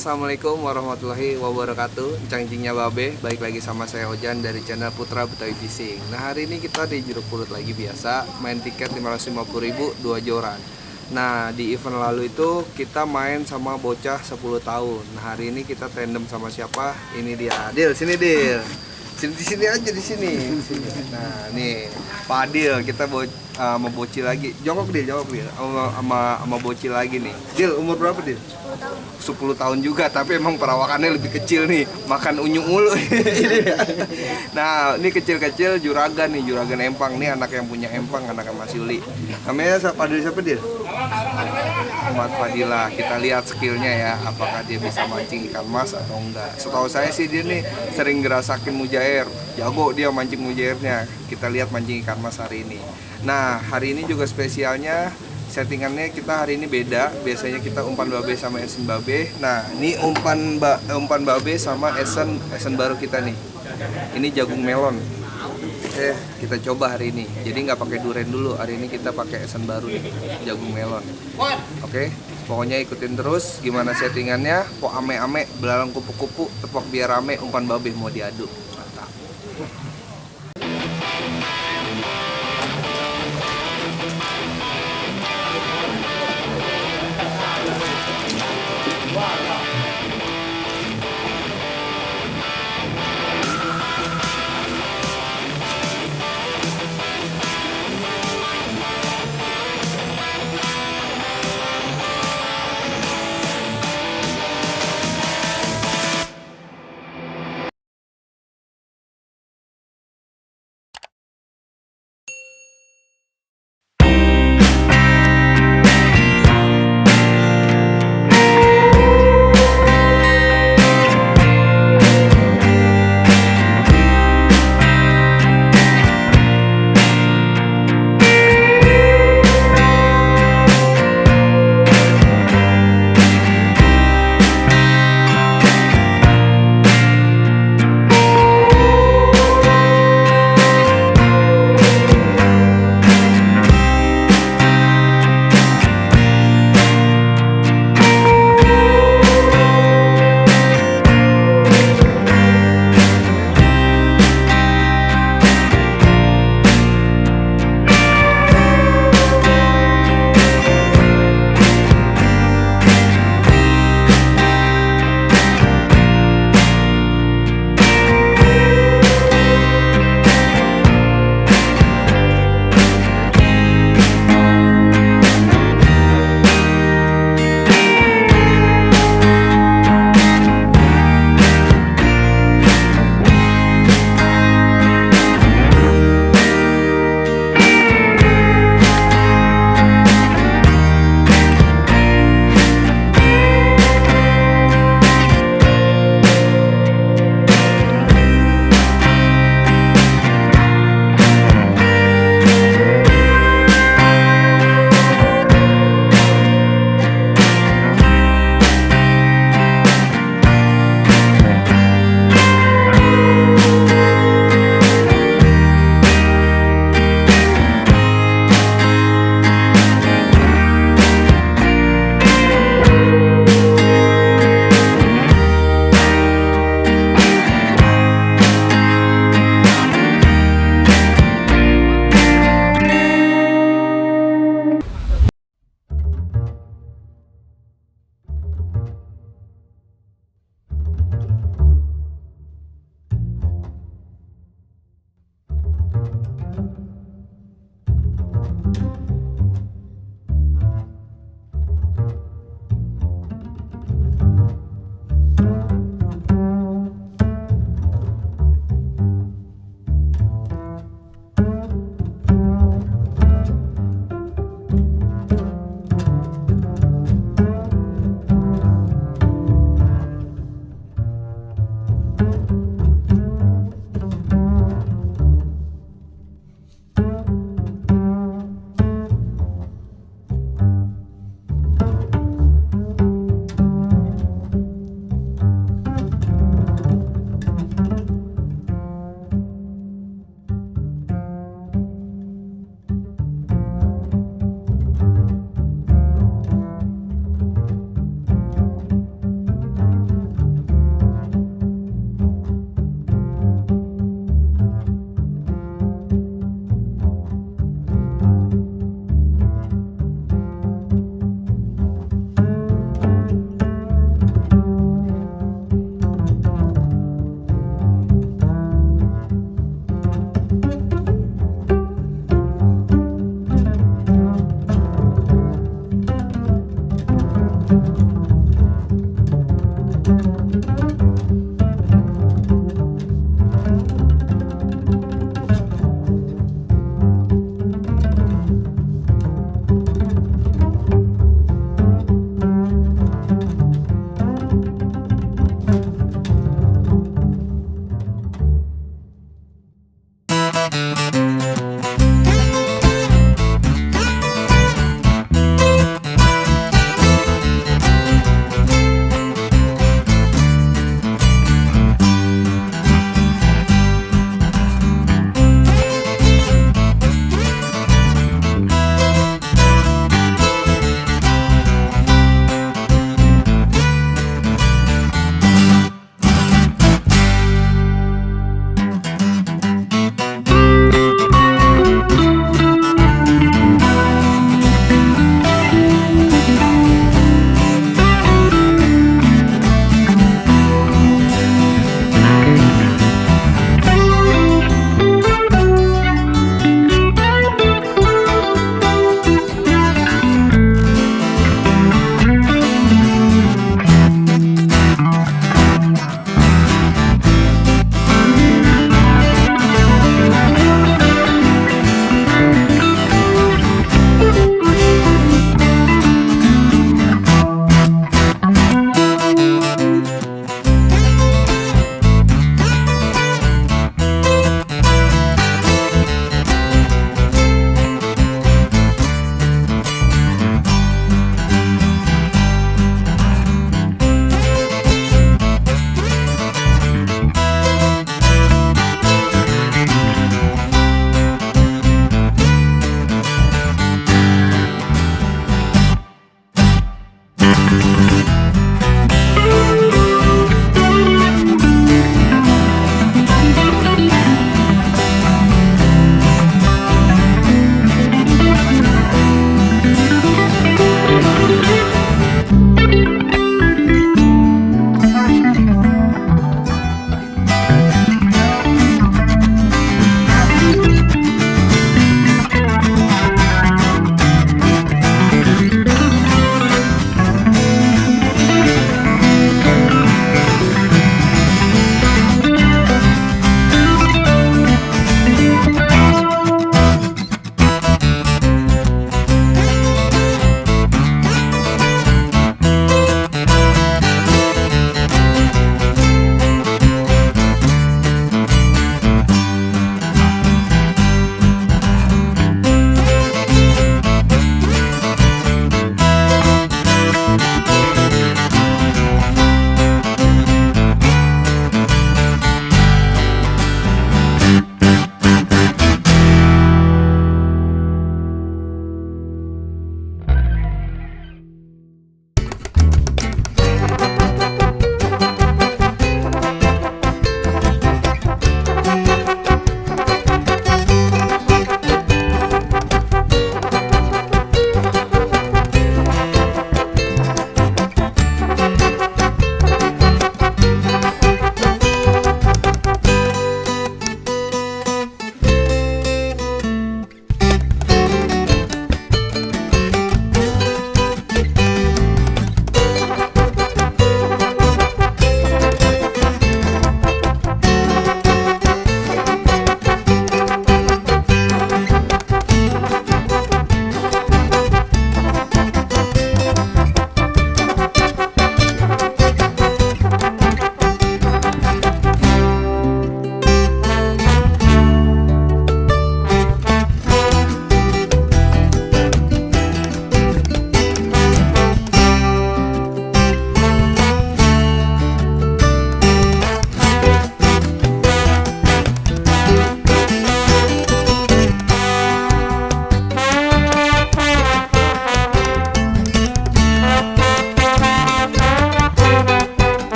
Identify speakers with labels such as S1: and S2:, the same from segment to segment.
S1: Assalamualaikum warahmatullahi wabarakatuh. Cangcingnya Babe, balik lagi sama saya Ojan dari channel Putra Betawi Fishing. Nah, hari ini kita di Jeruk Purut lagi biasa, main tiket 550.000 2 joran. Nah, di event lalu itu kita main sama bocah 10 tahun. Nah, hari ini kita tandem sama siapa? Ini dia. Dil, sini Dil. Sini di sini aja di sini. Nah, nih Pak Adil, kita mau bocil lagi. Jongkok Dil, sama bocil lagi nih. Dil, umur berapa Dil? 10 tahun juga, tapi emang perawakannya lebih kecil nih, makan unyu mulu. Nah, ini kecil-kecil juragan nih, juragan empang nih, anak yang punya empang, anaknya Mas Yuli. Namanya siapa Dil? Ahmad Fadilah. Kita lihat skillnya ya, apakah dia bisa mancing ikan mas atau enggak. Setahu saya sih dia nih sering gerasakin mujair, jago dia mancing mujairnya. Kita lihat mancing ikan mas hari ini. Nah, hari ini juga spesialnya settingannya kita hari ini beda. Biasanya kita umpan babe sama esen babe. Nah, ini umpan babe sama esen baru kita nih. Ini jagung melon. Kita coba hari ini. Jadi nggak pakai duren dulu. Hari ini kita pakai esen baru nih, jagung melon. Oke, pokoknya ikutin terus gimana settingannya. Pok ame-ame, belalang kupu-kupu, tepok biar rame, umpan babe mau diaduk. Mantap.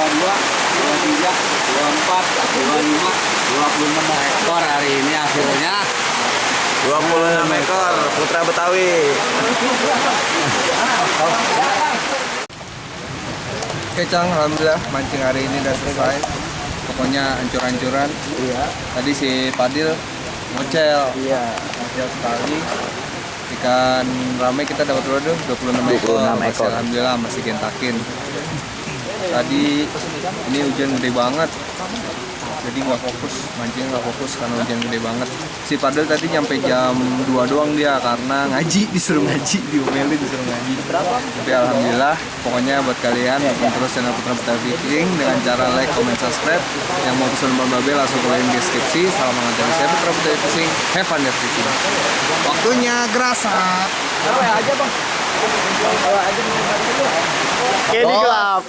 S2: 23, 24, 25, 26 ekor hari ini hasilnya.
S1: 26 ekor putra Betawi. Oke Cang, alhamdulillah mancing hari ini udah selesai. Pokoknya ancur-ancuran.
S2: Iya.
S1: Tadi si Padil ngocel.
S2: Iya.
S1: Ngocel sekali. Ikan rame kita dapat berapa? 26 ekor.
S2: 26
S1: Masih,
S2: ekor.
S1: alhamdulillah masih gentakin. Tadi ini hujan gede banget. Jadi nggak fokus, mancing nggak fokus karena hujan gede banget. Si Padel tadi nyampe jam 2 doang dia karena ngaji, disuruh ngaji, diomelin disuruh ngaji. Tapi alhamdulillah, pokoknya buat kalian tonton terus channel Putra Betawi Fishing dengan cara like, comment, subscribe. Yang mau pesan Bang Babe langsung ke link deskripsi. Salam mengantar saya Putra Betawi Fishing. Have fun ya fishing. Waktunya gerasak.
S2: Aja bang. Kenny Club.